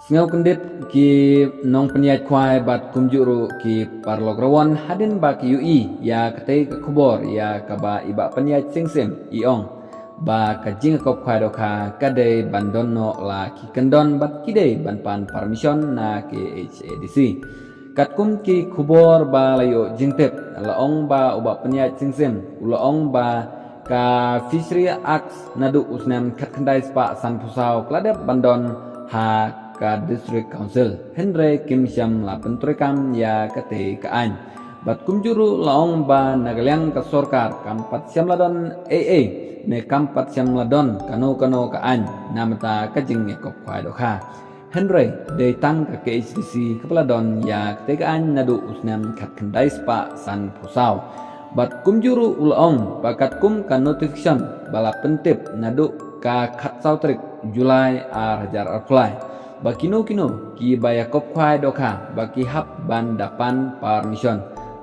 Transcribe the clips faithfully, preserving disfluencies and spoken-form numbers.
Sngewkyndit ki nongpynïaid khwai bad kumjuh ruh ki paralok rawon hadien ba ki ïohi ïa katei ka khubor ïa kaba i Bah Pynïaid Sing Syiem i ong ba ka jingïakop khwai dohkha ka dei ban don noh la ki kyndon bad ki dei ban pan permission na K H A D C. Katkum ki khubor ba la ïoh jingtip, la ong ba u Bah Pynïaid Sing Syiem u la ong ba ka Fishery Act naduh u snem khatkhyndai spah sanphew saw ka la dep ban don ha ka District Council, hynrei kim shym la pyntreikam ïa katei ka aiñ. Bad kumjuh ruh la ong ba na ka liang ka sorkar kam pat shym la don ei ei ne kam pat shym la don kano kano ka aiñ na bynta ka jingïakop khwai dohkha. Hynrei dei tang ka K H A D C kaba la don ïa katei ka aiñ naduh u snem khatkhyndai spah sanphew saw. Bad kumjuh ruh u la ong ba katkum ka notification ba la pyntip naduh ka khatsaw tarik Julai ar hajar arphew lai ba kino kino kiba ïakop khwai dohkha ba ki hap ban da pan permission.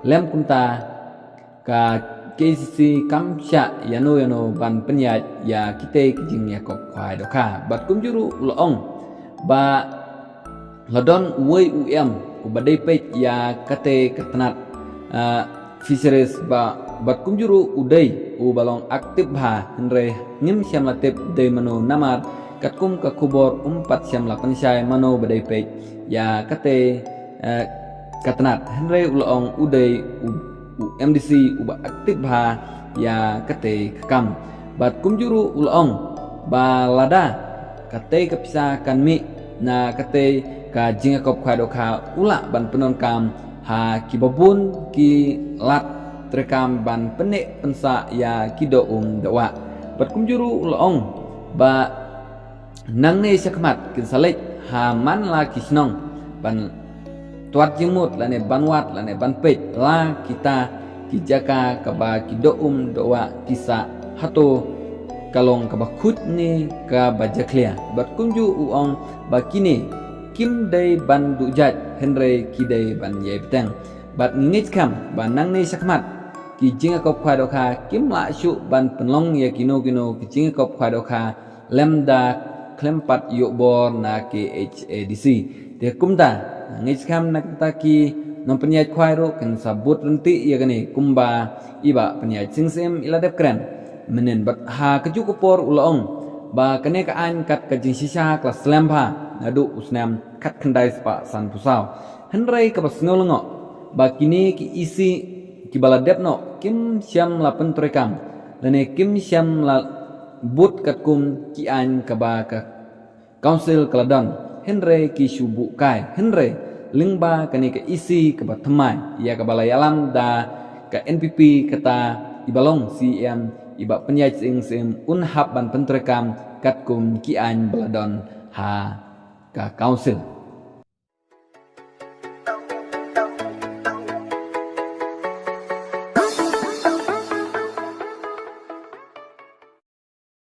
Lem kumta ka K H A D C kam shah ïano ïano ban pynïaid ïa kitei ki jingïakop khwai dohkha. Bad kumjuh ruh u la ong ba la don uwei u em uba dei peit ïa katei ka tnat, ah, fisheries ba, bad kumjuh ruh u dei uba long active bha, hynrei ngim shym la tip dei mano namar katkum ka khubor um pat shym la pynshai mano ba dei peit ïa katei, eh, ka tnat, hynrei u la ong u dei u, u M D C uba active bha ïa katei ka kam. Bad kumjuh ruh u la ong ba lada katei ka pisa kan mih na katei ka jingïakop khwai dohkha u lah ban pyndonkam ha kiba bun ki lad treikam ban pynneh pynsah ïa ki doh um doh wah. Bad kumjuh ruh u la ong ba nangne shakhmat kin sa leit ha man la ki shnong ban twad jingmut lane ban wad lane ban peit la kita ki jaka kaba ki doh um doh wah ki sah, hato ka long kaba khuid ne kaba jakhlia. Bad kumjuh u ong ba kine kim dei ban duh jait, hynrei ki dei ban ïai bteng. Bad ngi ngeit skhem ba nangne shakhmat ki jingïakop khwai dohkha kim lah shuh ban pynlong ïa kino kino ki jingïakop khwai dohkha lymda khlem pat ïoh bor na K H A D C. Te kumta, nga ngeit skhem na kata ki nongpynïaid khwai ruh kin sa bud ryntih ïa kane kumba i Bah Pynïaid Sing Syiem i la dep kren mynnin. Bad ha kajuh ka por u la ong ba kane ka aiñ kat ka jingshisha ka la slem bha naduh u snem khatkhyndai spah sanphew saw. Hynrei kaba sngew lyngngoh ba kine ki E C kiba la dep noh kim shym la pyntreikam lane kim shym la bud katkum ki aiñ kaba ka Council ka la don, hynrei ki shu buh kai. Hynrei lyngba kane ka E C kaba thymmai ïa kaba la ïalam da ka N P P, kata i ba long C E M i Bah Pynïaid Sing Syiem un hap ban pyntreikam katkum ki aiñ ba la don ha ka Council.